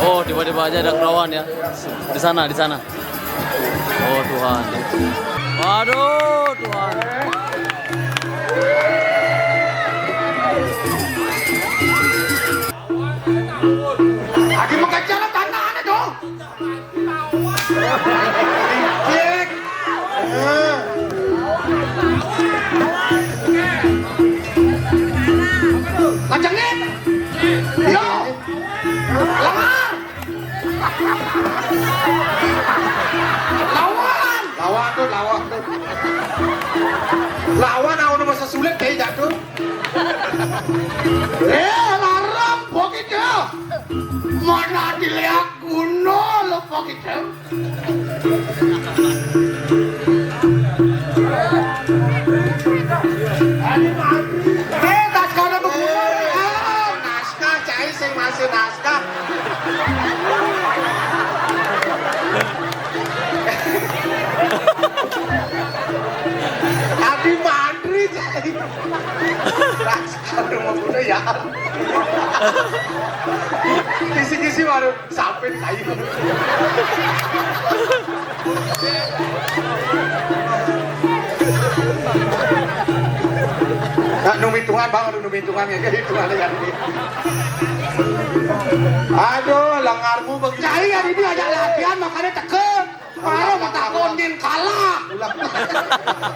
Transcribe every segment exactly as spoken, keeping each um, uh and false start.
Oh, tiba-tiba aja ada kerawan ya. Di sana, di sana. Oh, Tuhan. Waduh, Tuhan. Lagi mengejar tantangannya dong. Cek. Kencengin. Yo. Lawan. Lawan tuh, lawan tuh. Lawan, aku udah masa sulit kayak jatuh. Eh, larang, pokoknya. Mana dilihat kuno lo, pokoknya. Eh, tas kono beguna, ah. Naskah, cai sing masih naskah. Adi mantri, cai. Naskah, rumah kuda ya. Kisi-kisi baru. Sampai kayu. Nah, nu mitungan, Bang, nu mitungan ya, hitungan ya. Aduh, lengarmu begini. Cai hari ini ajak latihan, makanya tekan. Baru mau takon, nin kalah. Ulah.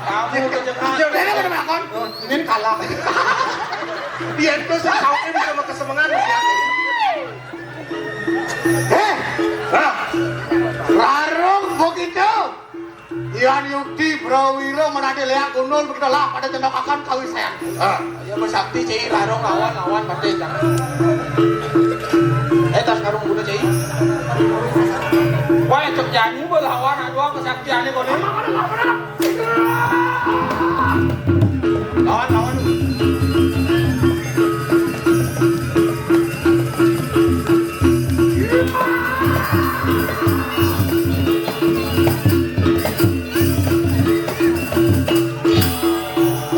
Kamu tuh jangan. Dia udah takon, nin kalah. Dia itu sih tahu ini sama kesemengan, ya. Eh, hah? Rarung begitu. Yan Yukti Brawiro menadi leak gundul begitu lah pada cendokakan kawi sayang. Ah, ya bersakti cai rarung lawan lawan pasti jangan. Eh, tas karung kuda cai. Wah, cek janji belawan aduh kesaktiannya kau ini. Lawan, lawan.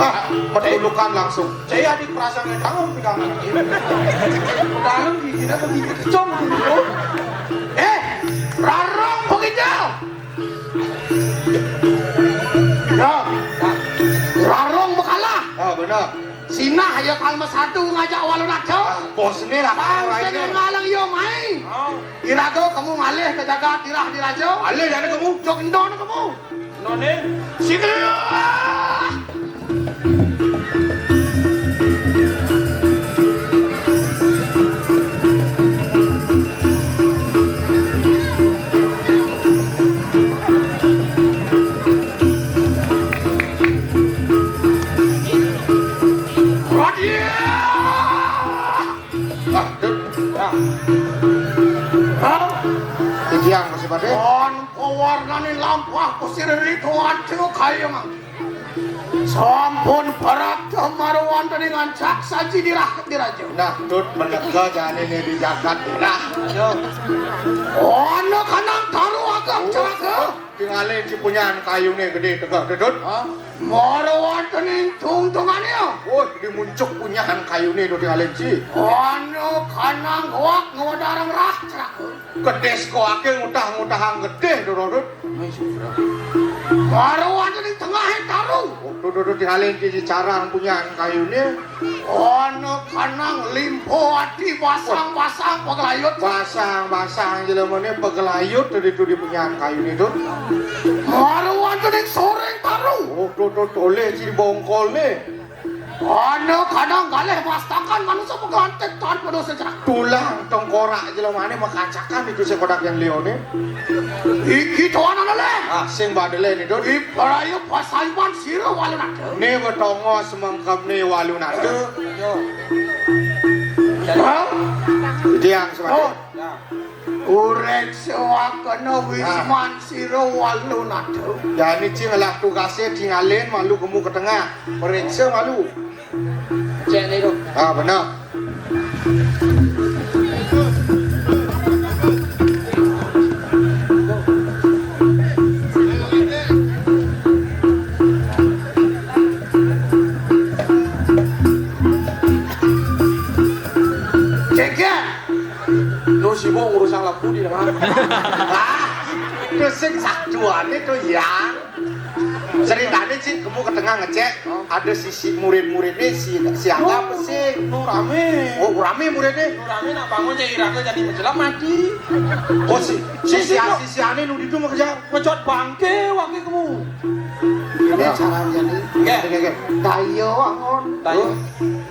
Ah, pertunjukan langsung. Saya adik perasaan yang tangan pegangan. Dalam gigi, apa gigi kecong gitu. Eh, rarong begitu. Ya, rarong bekalah. Ah, benar. Sinah ya kalau satu ngajak walu naco. Ah, bos ni lah. Bang, saya ngaleng yo mai. Oh. Iraga kamu ngalih ke jagat tirah diraja. Alih jane kamu. Jok endon kamu. None. Sini. Radia. Ah, Dut. Ya. Hah? Titiang masih pada? Kon pewarnane lampah kusir rituan cukai emang. Sampun parak kemaruan dengan cak saji dirah diraja. Nah, Dut, menega jane ne di jagat dirah. Ayo. Ana kanang taru agak celaka. Tingalin si punyan kayune gede tegak, Dut. Hah? Mara wonten ing tungtungane. Wah, dimuncuk punyan kayune do tingalin si. Ana kanang wak ngwedarang rah celaka. Gedhe sekoake ngutah-ngutahang gedhe do, Dut. Mara wonten ing tengahe taru. Oh, do, do, do, tingalin si carang punyan kayune. Ana kanang limpo ati basang-basang paglayut. Basang-basang jelemane paglayut tadi tu di punyan kayune, Dut. Maru wonten ing soring taru. Oh, Dut, Dut, oleh si bongkolne. Ana kanang galih mastakan manusa paglantik tanpa dosa cerak. Tulang tengkorak jelemane makacakan itu sekodak yang lione. Iki tuan ana le. Ah, sing badele ni, Dut. Ibraya pasaiman sira walu nada. Ne wetongos mengkemne walu nada. Yo. Hah? Tiang semati. Oh. Ya. Urek sewakana wisman sira walu nada. Jani cing lah tugase tingalin malu kemu ke tengah. Periksa malu. Cek ni tu. Ah, benar. Cek ya. Lu si Mbok ngurusang lebu di depan. Lah, to sing saduane to, Yang. Ceritane, Cik, kemu ke tengah ngecek, ada sisi murid-muridnya si, si Angga apa sih? Nu rame. Oh, rame muridnya. Nu rame nak bangun cek irake jadi menjelang mati. Oh, si, si, si, si, si ane nu ditu mau kejar. Ngejot bangke wangi kemu. Ini caranya nih. Nggih. Nggih, nggih. Tayo angon. Tayo.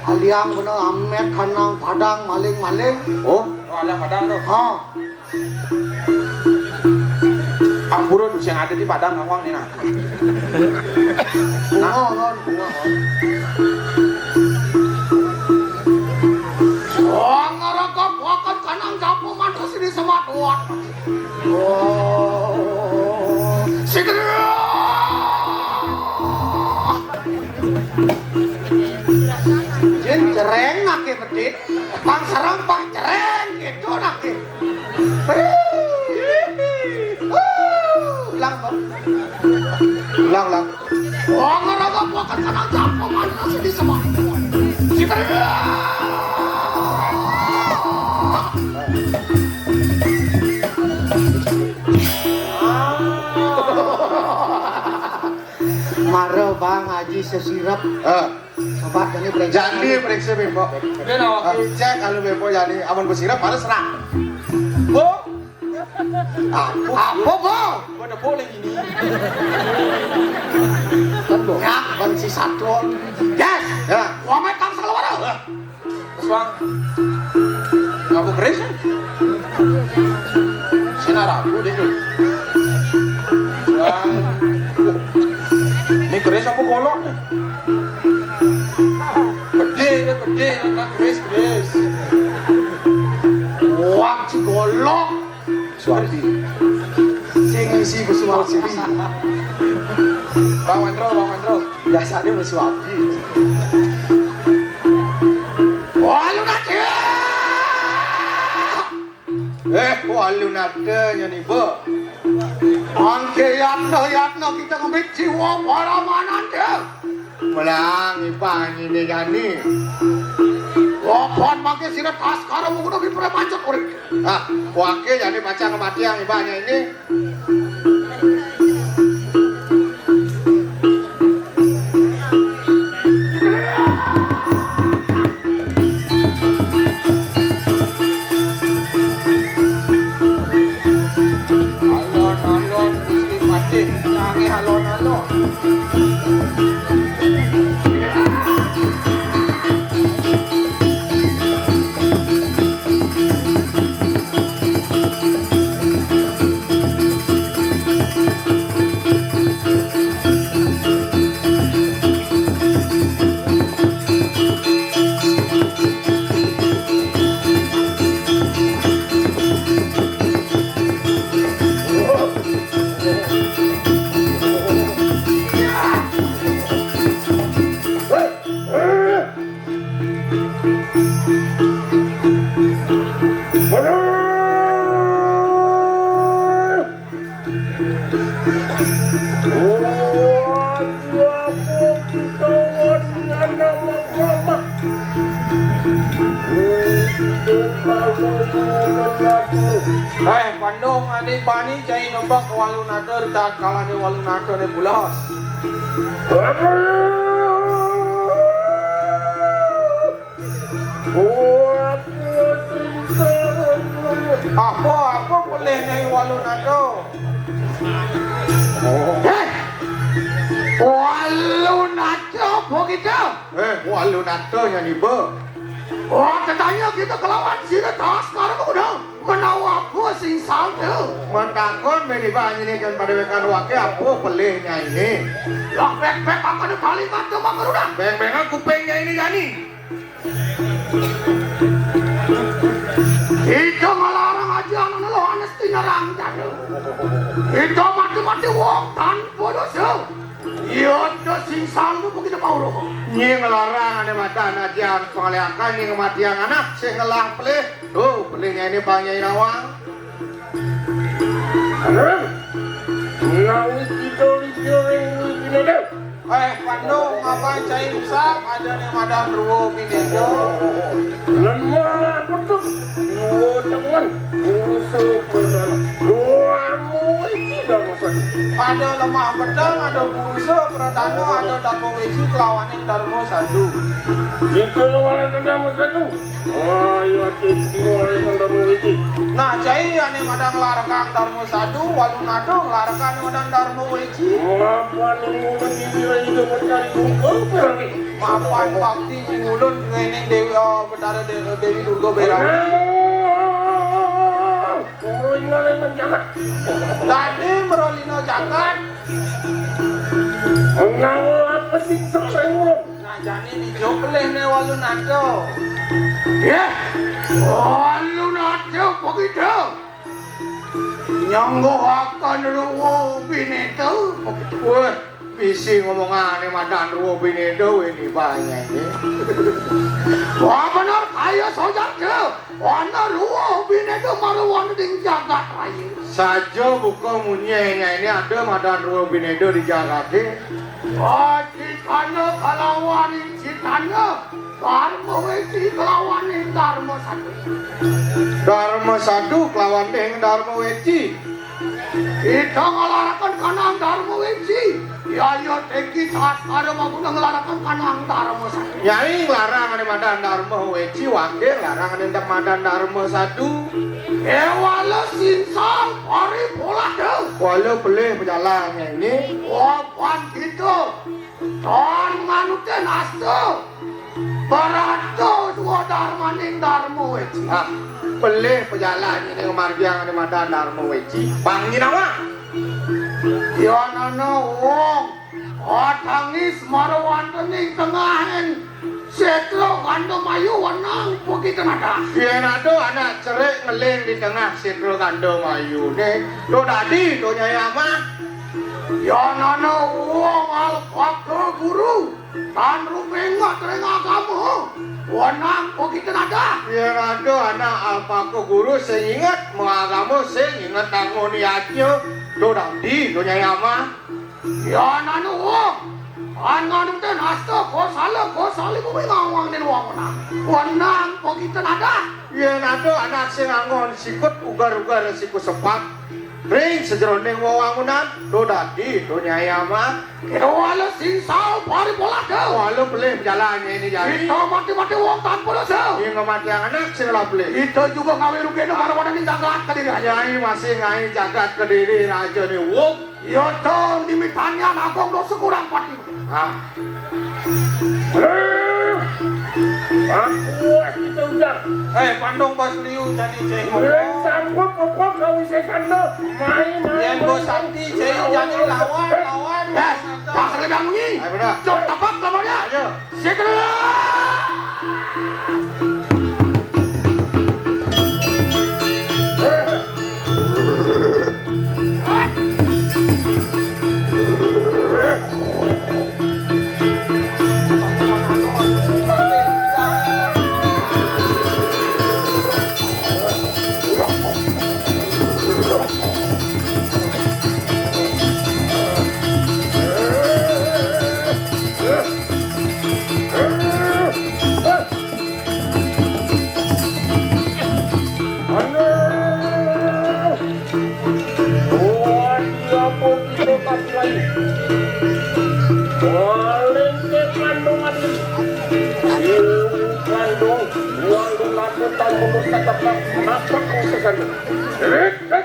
Aliang bener amet kanang padang maling-maling. Oh. Oh, aliang padang tuh. Oh. Ampurun sing ada di padang awang nih nah. Bunga angon, bunga angon. Wong ngerokok wakat kanang japu mantes ini semak kuat. Oh, sigra. Jin jereng nake pedit, pang serang pang jereng gitu nake. Ulang, Bang. Ulang, ulang. Wong ngerokok wakat kanang japu mantes ini semak. Sigra. Mara Bang Haji sesirep. Heeh. Coba jani periksa. Jani periksa bepok. Dia nawak. Cek kalau bepok jani amun besirep harus serang. Bu. Apa? Apa, Bu? Gua ada bowling ini. Kan, Bu. Ya, kan si Saturn. Yes. Ya. Wamet kang keluar. Suang. Aku keris. Sina ragu deh tuh. Suang. Ini keris apa golok nih? Gede, ini gede, ini keris, keris. Wah, si golok. Suapi. Sing isi ku suapi. Bang Wendro, Bang Wendro. Biasanya bersuapi. Walu nake. Eh, walu nake nyani, Bu. Angke yatno yatno kita ngemit jiwa para manante. Melang ipang ini jani. Wapan mangke sira tas karo mengguno bipre pancet urip. Ah, wake jani pacang kematian ibanya ini. Alon-alon Gusti Patih, nangih alon-alon. Eh, pandong adi bani cai nembak walu nader, tak kalane walu nader ne bulas. Apa, apa boleh nyai walu nato? Eh, walu nato apa kita? Eh, walu nato nyani ba. Oh, tetanya kita kelawan sira tas sekarang udah menawa apa sing saldo. Mentakon meni ba nyini kan pada wekan wake apa pelih nyai ini. Lah pek-pek akan kalimat tu maka udah. Beng-bengan kupingnya ini jani. Kita ngelarang aja anak lo anes tinyerang jadu. Kita mati-mati wong tanpa dosa. Iya, ada sing salah begitu mau roh. Nying ngelarang ane mata anak jang pengaleakan nying mati yang anak sing ngelah pelih. Tuh, pelihnya ini Bang Nyai Nawang. Aduh. Nangis kita di piring ini deh. Eh, Pandung, apa cai rusak? Ada ning madan Rwa Bineda. Lemah betul. Rwa tengen. Rusuh bener. Rwa muji Darma Sadu. Ada Lemah Bedeng, ada Burusa Pradana, ada Darma Weji kelawaning Darma Sadu. Kita lawan Darma Sadu. Ayo, ati, mulai Darma Weji. Nah, cai ane madan nglarekang Darma Sadu, walu nado nglarekang ane madan Darma Weji. Apa nunggu ini lagi dapat cari tunggu berani? Mapan bakti ngulun ngening Dewi, oh, Betara De-, Dewi Durga Berani. Nah, mulai ngalahin menjaga. Tadi merolino jagat. Ngawal apa sih sampai ngulun? Nah, jani dijo pelih ne walu nado. Yeh, walu nado begitu. Nyangguhaken Rwa Bineda. Wah, bisi ngomongane madan Rwa Bineda, ini banyak ini. Wah, bener kaya sojar. Ana Rwa Bineda maruwana ning jagat raya. Saja buka munyi ini ada madan Rwa Bineda di jagate. Citana kalawan Citana, Darma Weji kalawan Darma Sadu. Darma Sadu kelawan Darma Weji. Kita nglaraken kanang Darma Weji. Yaya teki saskara maguna nglaraken kanang Darma Sadu. Nyai nglarang ane madan Darma Weji, wake nglarang ane madan Darma Sadu. Ewala sinsal paripolah. Wala pelih pejalan ini. Wapan kita. Tan nganutin asta. Barato swadarmaning Darma Weji. Ah, pelih pejalan ning margiang ane madan Darma Weji. Panginawa. Yan ana wong atangis mara wonten ing tengahing Setra Gandamayu wenang pagita nadah. Yen ada anak cerik ngeling di tengah Setra Gandamayune, to dadi to Nyai Amah. Yan ana wong alpaka guru. Tan rumenget ring agama. Wenang pagita nadah. Yen ada anak alpaka guru sing inget mengagama, sing inget nangun yadnya, to dadi to Nyai Amah. Yan ana wong tan nganutin asta kosala, kosali kuwi ngawang ning wong wenang. Wenang pagita nadah. Yen ada anak sing angon sikut ugar-ugar sikut sepat. Ring sajeroning wewangunan, to dadi to Nyai Amah. Kira wala sinsal paripolah. Wala pelih jalan ini jari. Kita mati-mati wong tanpa dosa. Ing kematian anak sing ora pelih. Kita juga ngawe rugi no marwananing jagat Kediri Raja. Nyai masih ngawe jagat Kediri Raja ne wong. Ya to nimitanian agung dosa kurang pati. Ah. Aku kita ujar. Eh, Pandung Bas Liu jadi cengok. Sanggup apa kau sesando? Main, main. Yang bos Santi jadi lawan, lawan. Yes, tak ada munyi. Ayo, benar. Cok tapak lawannya. Ayo. Segera. Aduh. Buat dia pun kita kasih lagi. Paling ke kandungan ini. Kandung, buang lakukan menurut kata-kata, kenapa kau sesandung? Eh, eh.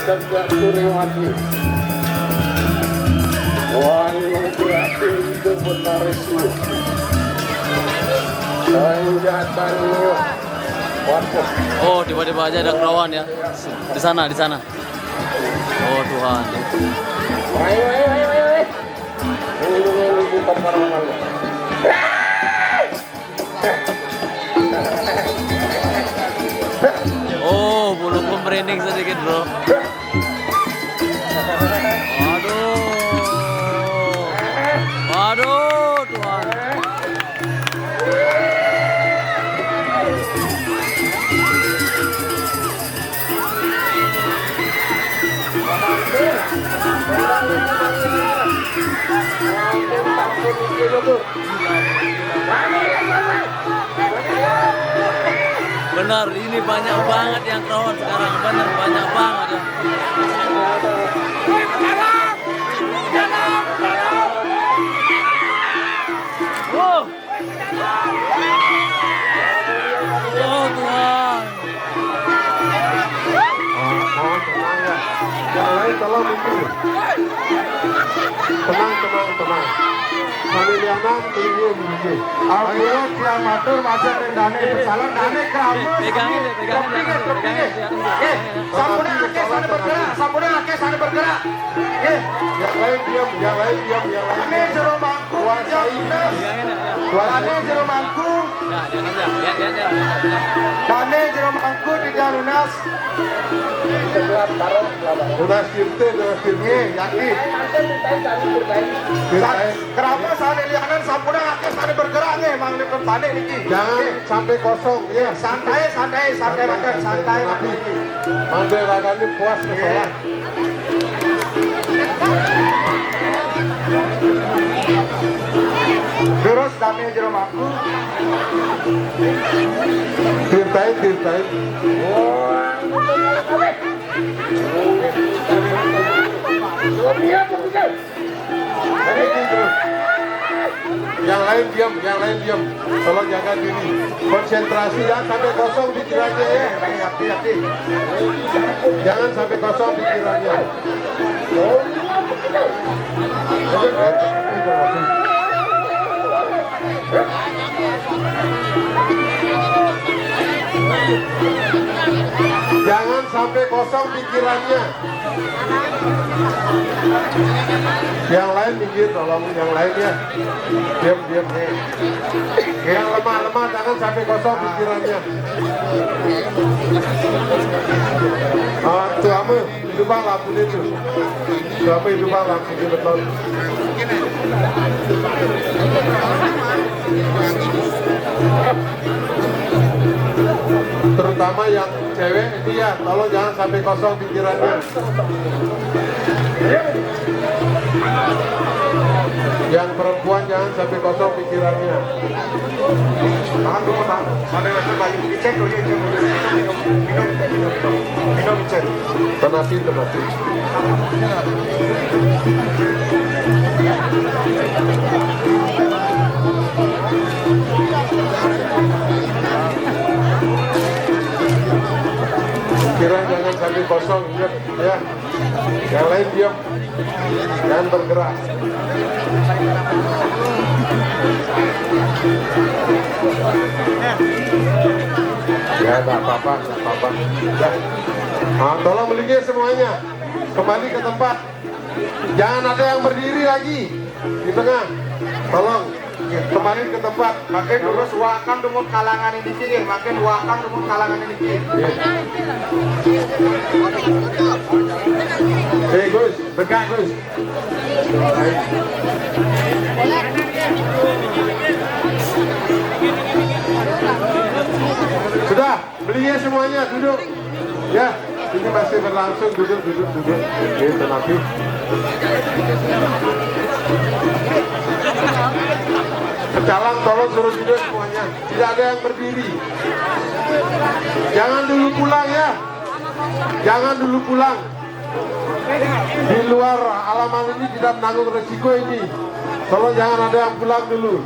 Ngadeg Surewati. Wah, ini berarti itu benar itu. Tanjakan. Waduh. Oh, tiba-tiba aja ada kerawan ya. Di sana, di sana. Oh, Tuhan. Ayo, ayo, ayo, ayo, ayo. Ini, ini, ini, bukan paranormal. Oh, buluku merinding sedikit, bro. Waduh. Waduh, Tuhan. Benar, ini banyak banget yang kerawan sekarang. Benar, banyak banget ya. Wow. Oh, Tuhan. Oh, oh, tenang ya. Yang lain tolong minggir. Tenang, tenang, tenang. Sambil lianan, minggir, minggir. Ayo, dia matur, masuk ke dane, pesalan dane, kamu. Pegangin deh, pegangin deh, pegangin deh, pegangin deh. Oke, sampune akeh sane bergerak, sampune akeh sane bergerak. Oke. Yang lain diam, yang lain diam, yang lain diam. Ini jero mangkuk, kuasai. Ini jero mangkuk. Dane jero mangkuk tidak Tunas. Tunas Tirta, Tunas Tirta. Nggih, yakin. Tirta. Sa-, kenapa sané lianan sampunang akéh sané bergerak nggih, mangda panik niki. Jangan sampai kosong, ya. Santai, santai, santai, santai, santai, santai. Mangda ragané puas. Nggih. Kesolah. Terus dané jero mangku. Tirtain, tirtain. Yang lain diam, yang lain diam. Tolong jaga diri. Konsentrasi, jangan sampai kosong pikirannya, ya. Hati-hati. Jangan sampai kosong pikirannya. Jangan sampai kosong pikirannya. Yang lain minggir, tolong, yang lain, ya. Diam, diam, eh. Yang lemah-lemah jangan sampai kosong pikirannya. Ah, tuh, Ame. Hidupang lampunya tuh. Siapa hidupang lampunya betul? Terutama yang cewek itu ya, tolong jangan sampai kosong pikirannya. Yang perempuan jangan sampai kosong pikirannya. Tahan dulu, tahan. Sampai masuk, Pak. Dicek dulu, ya, cek dulu. Minum, minum, minum, minum. Minum, cek. Tenasi, tenasi. Pikiran jangan sampai kosong, ya. Ya. Yang lain diam. Jangan bergerak. Ya, nggak apa-apa, nggak apa-apa. Ya. Nah, tolong melingkar semuanya. Kembali ke tempat. Jangan ada yang berdiri lagi di tengah. Tolong. Kembali ke tempat. Makin lurus, wakan dumun kalangan ini, nggih. Makin wakan dumun kalangan ini, nggih. Eh, Gus, tegak, Gus. Sudah. Belinya semuanya duduk. Ya, ini masih berlangsung, duduk, duduk, duduk. Oke, tetapi pecalang tolong suruh duduk semuanya. Tidak ada yang berdiri. Jangan dulu pulang, ya. Jangan dulu pulang. Di luar alaman ini tidak menanggung resiko ini. Tolong jangan ada yang pulang dulu.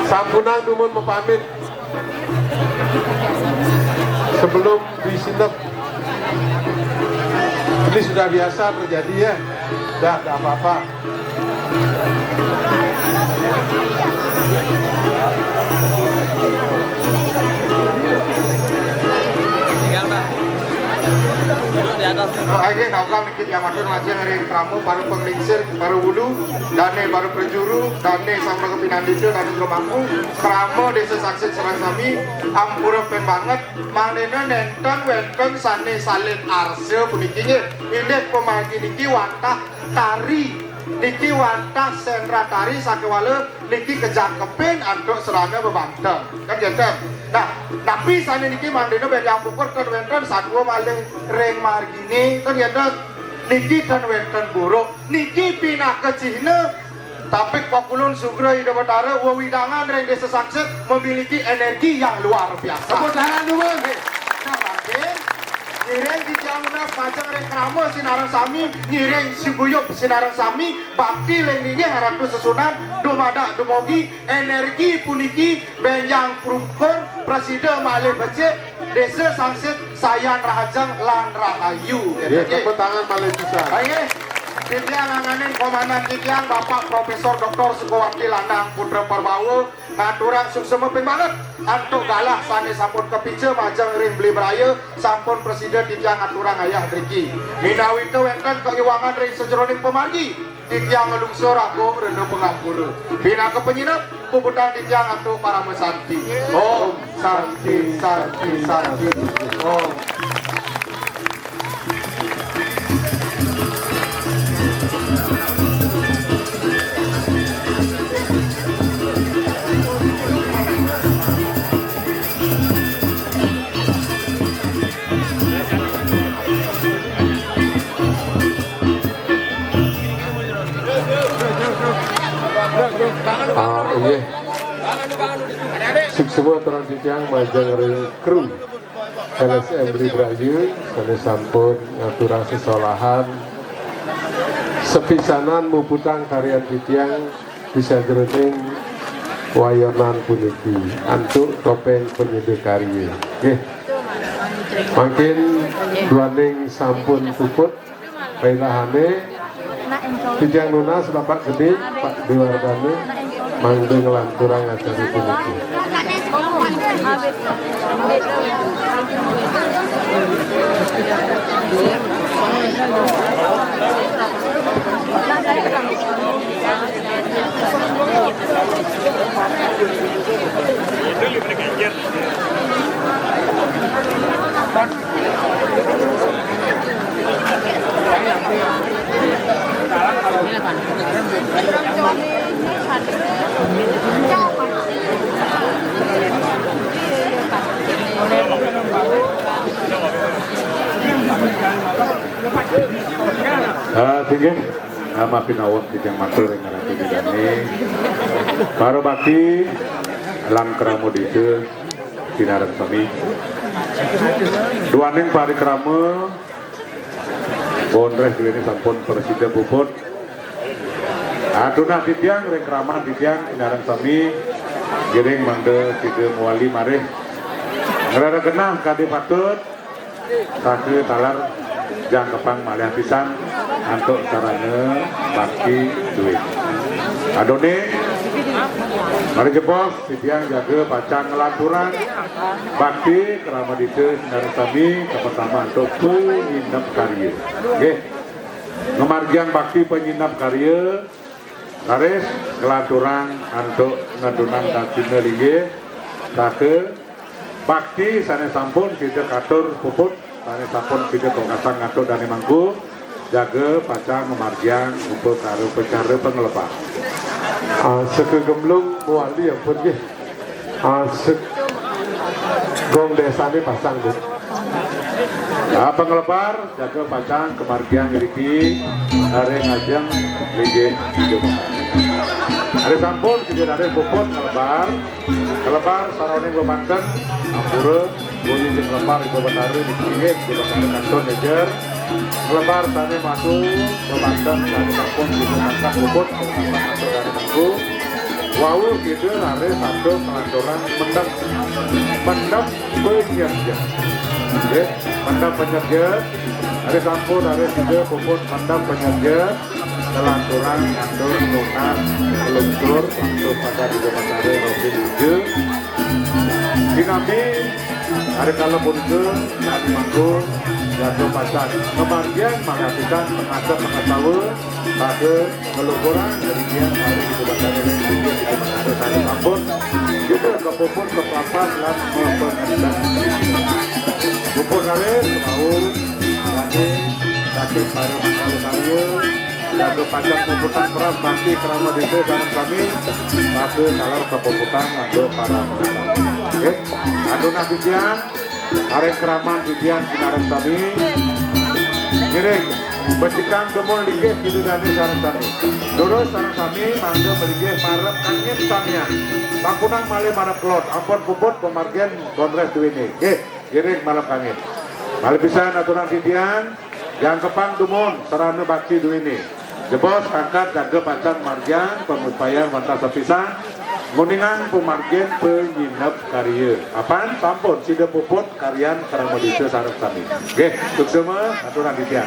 Sampunang dumun mapamit. Sebelum disinep. Ini sudah biasa terjadi, ya. Dah, tidak apa-apa. Tinggal, Pak. Duduk di atas. Oh, ayo, naukang dikit ya, matur majeng ring krama para panglingsir, para wulu, dané para prajuru, dané sang mangku pinandita, dané jero mangku, krama Désa Sangsit sareng sami, ampura pin banget, mangdéna nénten wénten sané salin arsa puniki nggih. Inggih pamargi niki wantah tari, niki wantah sendratari sakéwala niki kajangkepin antuk srana bebanteng. Kan ngéten. Nah, napi sané niki mangdéna bénjang pungkur ten wénten satua malih ring marginé, kan ngéten. Niki ten wénten buruk. Niki pinaka cihna Tapik pakulun sugra Ida Betara wewidangan ring Désa Sangsit memiliki energi yang luar biasa. Tepuk tangan dulu. Nah, mangkin, ngiring titiang nunas majeng ring krama sinareng sami, ngiring siguyub sinareng sami, bakti ring linggih Ratu Sesuunan, dumadak dumugi, energi puniki bénjang pungkur, prasida malih becik, Désa Sangsit sayan rahajeng lan rahayu. Nggih, tepuk tangan malih pisan. Inggih. Titiang nganganin komandan titiang, Bapak Profesor Doktor Sukawati Landang Putra Parbawa, ngaturang suksma pin banget antuk galah sané sampun kapica majeng ring Beli Braya, sampun prasida titiang aturang ayah driki. Minawita wénten kaiwangan ring sajeroning pamargi, Titiang nglungsur agung rena pangampura. Pinaka panyineb, puputang titiang antuk parama santi. Om Santi, Santi, Santi. Om. Ah, inggih. Suksma terang titiang majeng ring kru L S M Libraya sane sampun ngaturang sesolahan sepisanan muputang karyan titiang di sajeroning wayonan puniki antuk topeng panyida karya. Nggih. Mangkin duaning sampun puput Paindahane, titiang nunas Bapak Gede, Pak Dewardane, mangda nglanturang acara puniki. Ah, singgih. Nama pinawon titiang matur ring Ratu Bidane. Para bakti lan krama desa sinareng sami. Duaning parikrama Bondreh duene sampun prasida puput. Atunah titiang ring kraman titiang sinareng sami, ngiring mangda sida mawali marih ngrereh genah kadi patut. Saha taler jangkepang malih pisan antuk sarana bakti duit. Adone, mari jebos, titiang jaga pacang nglanturang bakti krama dita sinareng sami, kapertama antuk panyineb karya. Nggih. Ngamargiang bakti panyineb karya, raris nglanturang antuk ngedunang daging linggih, saha bakti sane sampun sida katur puput, sane sampun sida kawekasang ngatur dane mangku, jaga pacang ngamargiang upakara upacara panglepas. Ah, saka gemlung mawali ampun nggih. Ah, sek-, gong desane pasang nggih. Ah, panglepas, jaga pacang kamargiang ngriki, are ngajeng linggih. Are sampun sida raris puput nglebar. Kalebar saroning bemanten, ampura, buli sing kalebar Ibu Betara niki inggih, Ibu Betara kantun ngejer. Kalebar sane matu, bemanten sane sampun kita angkat luput, angkat atur dari minggu. Wau kita raris atur kelanturan mendem. Mendem penyerja. Nggih, mendem penyerja. Raris sampun, raris kita puput mendem penyerja. Kelanturan atur nunas pelungsur waktu pada di Jabatare Rofi Muja. Sinami, hari kala punika, nami mangku, jatuh pasan. Kemargian, mangatikan, mengasa, mengasawa, pada pelungkuran, dari dia, hari di Jabatare Rofi Muja, di Jabatare Sari Sampun. Kita kepuput, kepapas, lan mepengendang. Puput hari, mau, lagi, sakit, pada mangkal, karya, Jaga pacang puputang pras bakti krama desa sareng sami, raga taler kapuputang nganggo para pengacara. Nggih. Atur nah titiang, areng kraman titiang sinareng sami. Ngiring, becikang dumun linggih kita dane sareng sami. Durus sareng sami, mangga malinggih marep angin samian. Sampunang malih marep kelod, ampun puput pamargin Kongres duwene. Nggih. Ngiring malem kangin. Malih pisan aturang titiang, jangkepang dumun sarana bakti duwene. Jebos kangkat jaga pacang margiang pamuspayan wantah sapisan, nguningang pamargin panyineb karya. Apan sampun sida puput karyan krama desa sareng sami. Nggih, suksema aturang titiang.